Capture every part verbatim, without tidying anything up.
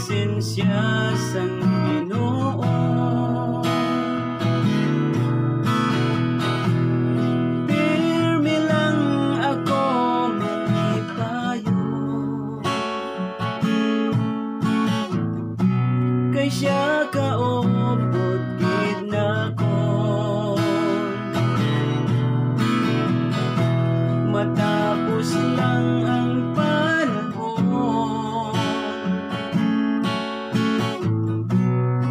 presensya sang Ginoo. Pirmi lang ako malipayon, kay sia kaupod gid nakon. Matapos lang ang panahon,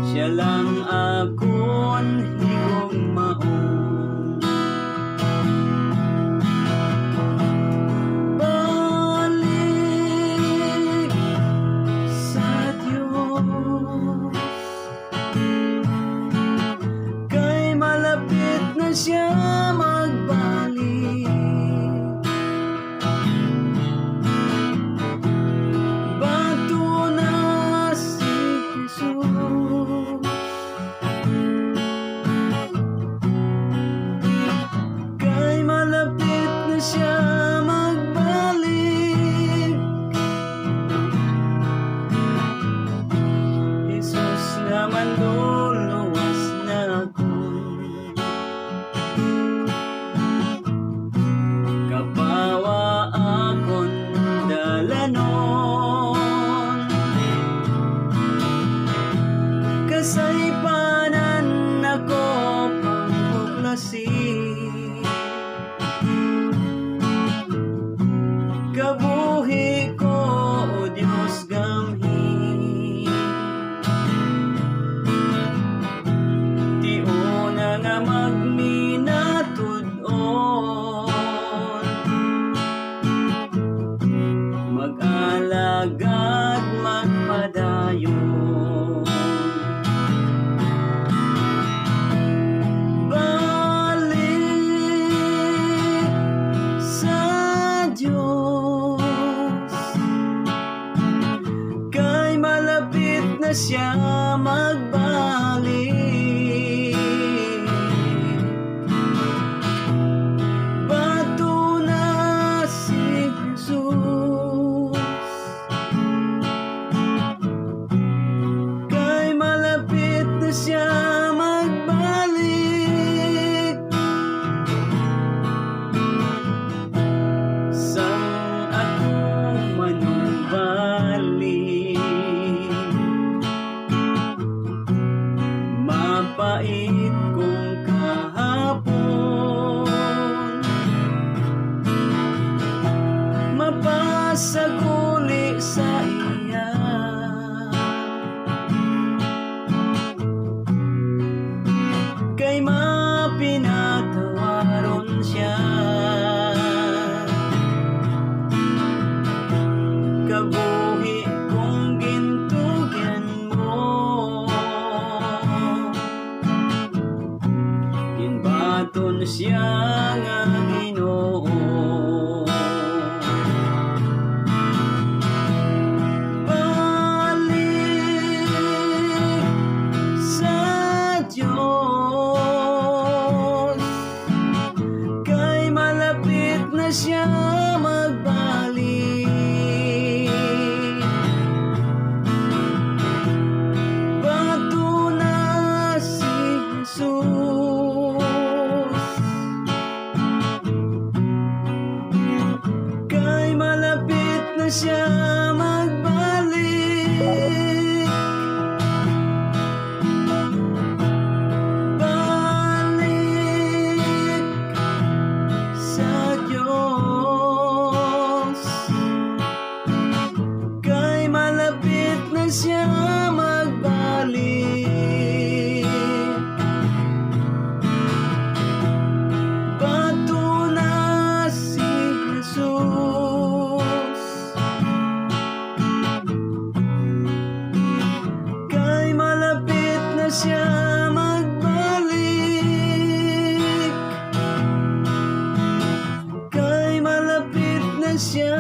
sia lang akon higugmaon. Balik sa Dios, kay malapit na sia magbalik. Bato na si Jesus, kay malapit na sia magbalik. Jesus nga manluluwas na ako. Kapawa akon dalanon, kasaypanan ako panghuklasi. Kabuhi ko, O Dios, gamhi. Tion na nga magminatud-on, mag-alagad magpadayon. Balik sa Dios, kay malapit na sia magbalik. Bato na si Jesus, kay malapit na sia magbalik. Sang ako manumbalik, mapait kong kahapon, mapasaguli sa iya. Kay mapinatawaron sia. Kabuhi kong gintugyan mo, ginbaton sia nga Ginoo. Balik sa Dios, kay malapit na sia magbalik. Bato na si Jesus, kay malapit na sia magbalik. Balik sa Dios, kay malapit na sia magbalik. Bato na si Jesus, kay malapit na sia magbalik. Kay malapit na sia